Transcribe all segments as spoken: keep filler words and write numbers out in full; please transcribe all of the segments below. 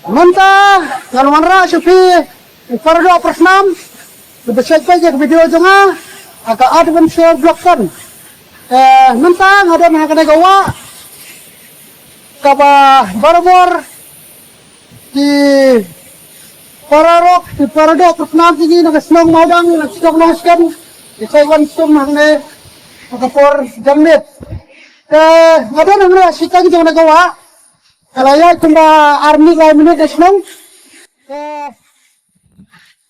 Mynta ngan wanrah sha phi i para doh para snam kiba shait peit ïa ka video jong nga ha ka Adventure Vlog Fun. Eh, mynta nga don ha kane ka wah kaba barabor ki para rok, ki para doh para snam jong ngi na ka shnong Mawdang, na ka shnong Nongskhem, ki shait wan sum hangne ha ka por janmiet. Te nga don hangne ha shiteng jong kane ka wah. Ka la ïaid kumba ar minit lai minit na shnong. Te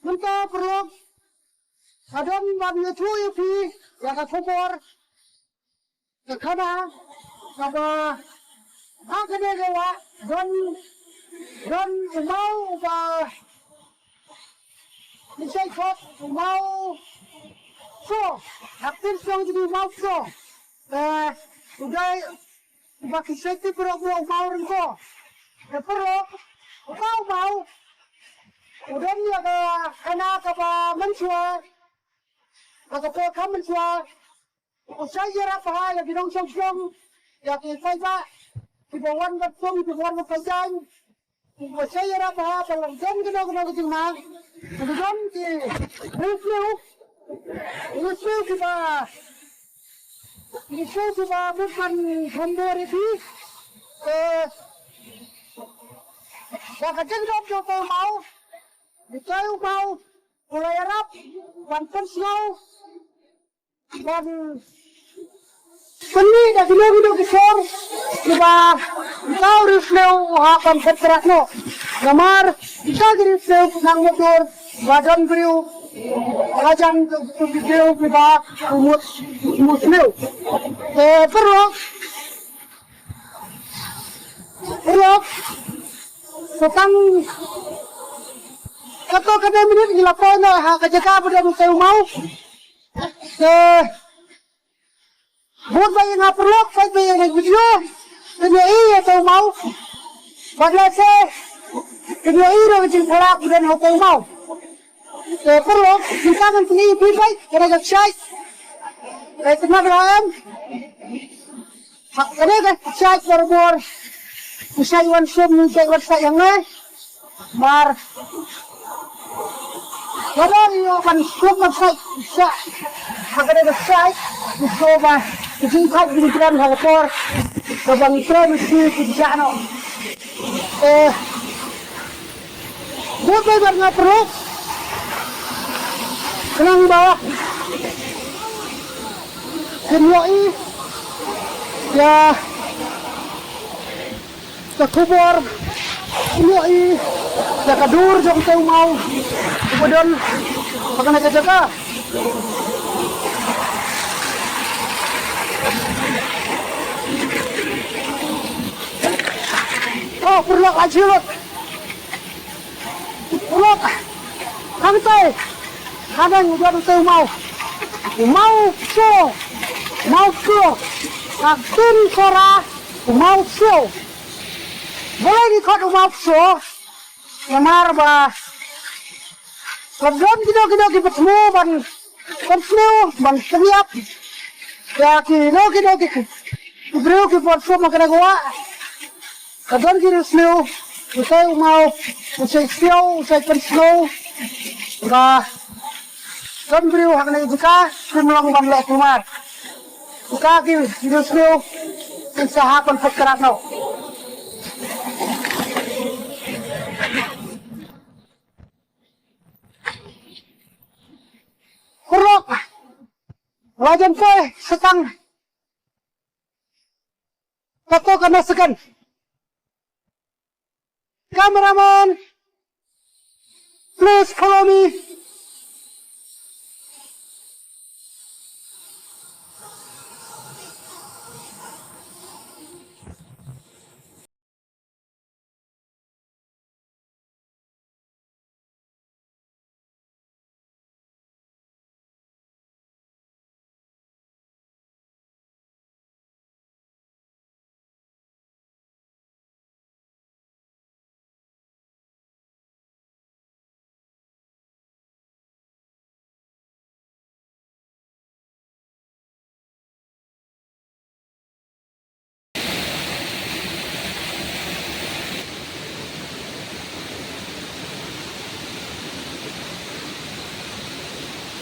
mynta paralok, nga don ban ïathuh ïa phi ïa ka khubor ka khana kaba ha kane ka wah don, don u maw uba ngi shait khot u maw Pso. Ha ktien shnong jong ngi u maw Pso. Eh, u dei uba ki shait tip baroh uba u maw Ryngko. Te paralok, uba u maw u don ïa ka khana kaba mynshuwa, ha ka por kham mynshuwa u shait ïarap bha ïa ki nongshong shnong, ïa ki paidbah kiba wan ban sum, kiba wan ban pynjah. Ba shait ïarap bha ba la don kano kano ka jingma. Ba la don ki riewsniew, riewsniew kiba, riewsniew kiba mut ban kham bor ïa phi. Eh, da ka jingdon jong utai u maw, utai u maw u la ïarap ban pynsngew ban pynmih da kino kino ki sor kiba uta u riewsniew u hap ban phet krat noh. Namar uta ki riewsniew ki nang mutdur ba don briew hajan, ki briew kiba mut, mut sniew. Te paralok, paralok, sa tang katto katne minit ngi la poi noh ha ka jaka ba don utai u maw. Te bud ba ïa nga paralok, peit ba ïa nga video, phin ïohi ïa utai u maw. Bad lehse phin ïohi ruh ka jingphala ba don ha utai u maw. Te paralok, mynta ngan pyni ïa phi, peit kane ka kshaid. Peit, tang ba em ha kane ka kshaid barabor u shait wan sum, u shait wan sait hangne. Mar lada ngi ïoh ban sum ban sait sha ha kane ka sait, ngi sngewbha ka jingthait jingkren ha ka por kaba ngi trei mynta ki jah noh. Eh, bud bad nga paralok khnang ba kin ïohi ïa ka khubor, ïohi ïa ka dur jong utai u maw uba don ha kane ka jaka. Oh, paralok, la jhieh lut. Paralok, hangtai hangne u don utai u maw, u maw pso, u maw pso. Ka ktien Sohra u maw pso. Balei ngi khot u maw pso? Namar ba ka don kino kino kiba thmu ban pynsniew, ban pynïap ïa kino kino ki, ki briew kiba sum ha kane ka wah. Ka don ki riewsniew, utai u maw u shait siaw, u shait pynsniew. Ba don briew ha kane ka jaka kim long ban leh kulmar. Uta ki riewsniew kin sa hap ban phet krat noh. Paralok, la jan poi sa tang katto katne second. Cameraman, please follow me.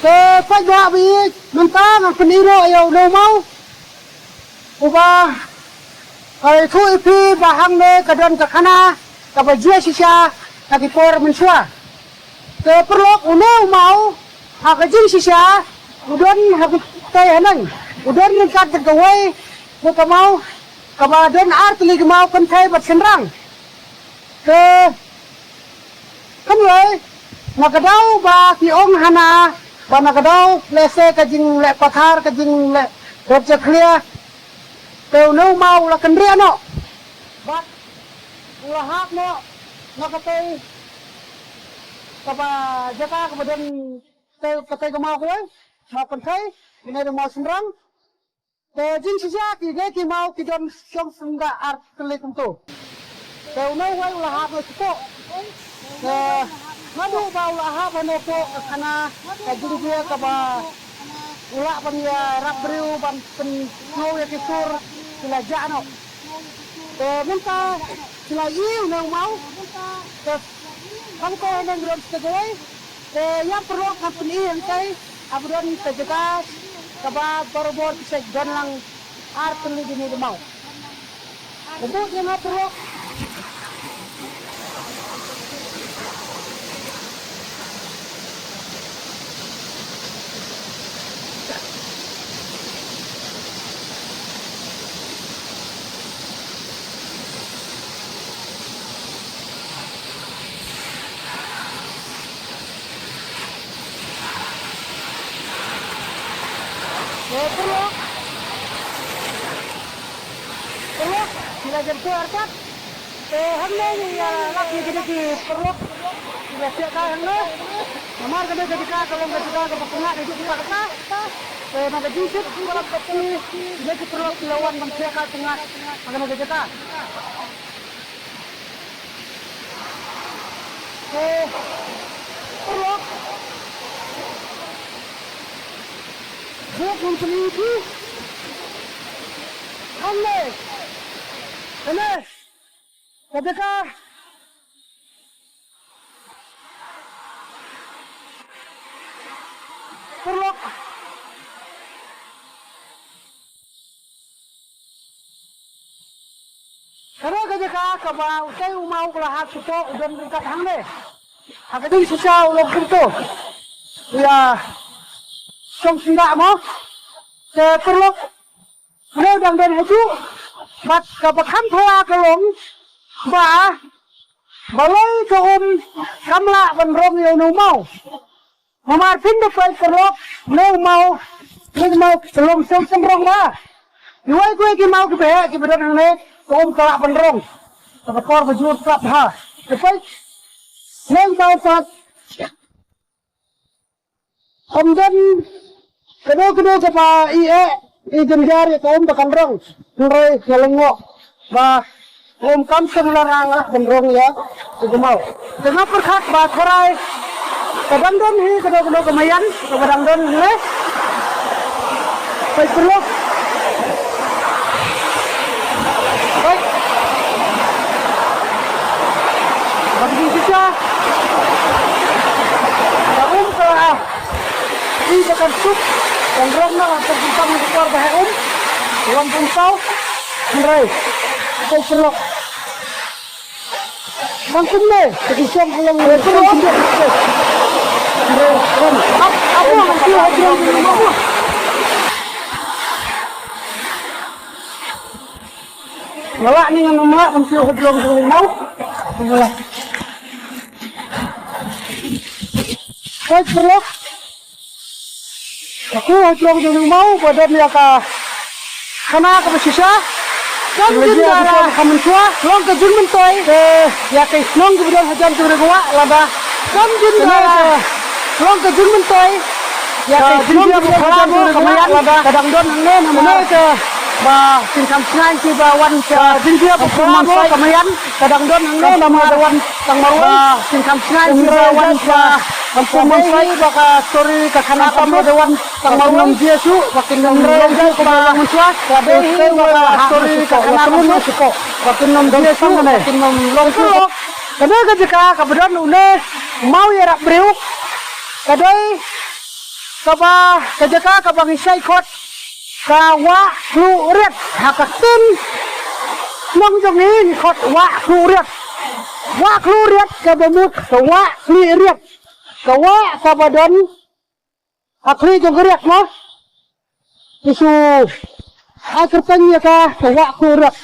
Te peit ba ïeit mynta ngan pyni noh ïa une u maw. Uba, eh, ïathuh ïa phi ba hangne ka don ka khana kaba jia shisha ha ki por mynshuwa. Te paralok, une u maw ha ka jingshisha u don ha katei haneng, u don ryngkat bad kawei ka maw kaba don ar tylli ki maw, kynthei bad shynrang. Te hynrei na ka daw ba ki ong hana ba na ka daw lehse ka jingleh pathar, ka jingleh rep jakhlia, te une u maw u la kynriah noh bad u la hap noh na katei kaba jaka kaba don, te katei ka maw kawei, maw kynthei, kane dei maw shynrang. Te jingshisha ki dei ki maw ki don shong sngewbha ar tylli kumto. Te une uwei u la hap noh shapoh. Te naduh ba u la hap noh shapoh ka khana ka jingjia kaba u lah ban ïarap briew ban pynsngew ïa ki sur ki la jah noh. Te mynta ki la ïohi une u maw. Te hangta haneng ruh ki don sa kawei. Te ïa paralok ngan pyni hangtei haba don ka jaka kaba barabor ki sa don lang ar tylli kine ki maw. Bud ïa nga paralok. Eh, paralok. Paralok, ki la jan kuar kat. Eh, hangne ngi ïa lap ïa kine ki paralok. Ki la thiah kai hangne. Namar kane ka jaka ka long ka jaka kaba pyngngad haduh katta katta. Eh, na ka jingshisha ka la kat kine ki paralok ki la wan ban thiah kai pyngngad ha kane ka jaka. Eh, paralok. Bud ngan pyni ïa phi. Hangne. Hangne. Ka jaka. Paralok. Kane ka jaka kaba utei u maw u la hap shapoh u don ryngkat hangne. Ha ka jingshisha u long kumto. Ïa shong sngewbha mo. Te paralok. Une u dang don hajuh. Bad kaba kham phylla ka long ba balei ka um kam lah ban rong ïa une u maw. Namar phin da peit paralok, une u maw, une u maw ka long sngewsynrong ba. Kiwei kiwei ki maw kiba heh kiba don hangne, ka um ka lah ban rong. Ka por ka jur slap bha. Te peit, une u maw pat, ym don kano kano kaba i eh i jynjar ïa ka um ba kan rong. Hynrei nga lyngngoh ba um kam shym la rang ah ban rong ïa u maw. Te nga pyrkhat ba tharai ka dang don hi kano kano ka maïan kaba dang don hi. Peit paralok. Peit. Ba ki jingshisha ka um ka la ah. Ïa ka kan suk kan rong na ka kan suk kan rong ba heh um. Wan pun tau. Hynrei. Peit paralok. Bang kumne, ka ki shong ka long ka shong kumne. Ap, ap, ap, ap, ap. Nga lah ni ngan ym lah ban siew hadrong jong u maw. Nga lah. Peit paralok. Ka ku hadrong jong u maw ba don ïa ka khana kaba shisha. Kam jin da la ka mynshuwa. Long ka jingmyntoi. Ïa ka shnong kaba don hajan jong u wah lada. Kam jin da la. Long ka jingmyntoi. Ïa ka shnong kaba don hajan jong u wah lada. Ka dang don hangne namar ba shin kam sngaiñ ki ba wan ka jingïa ba ka maïan. Ka dang don hangne namar wan tang marwan. Shin kam sngaiñ ki ba wan ka Ampun Mansai ba ka story ka khana ka mut wan tang marwan. Jia shu ba kin nym long shu ka ba long shu ka dei hi ba ka story ka khana ka mut ba kin nym jia shu ba kin nym long shu. Kane ka jaka kaba don une maw ïarap briew ka dei Kaba, ka jaka kaba ngi shait khot ka Wah Khluh Riat, ha ka ktien nong jong ngi ngi khot Wah Khluh Riat. Wah Khluh Riat kaba mut ka wah khlieh riat, ka wah kaba don ha khlieh jong ka riat mo. Ngi shu ai kyrteng ïa ka ka Wah Khluh Riat.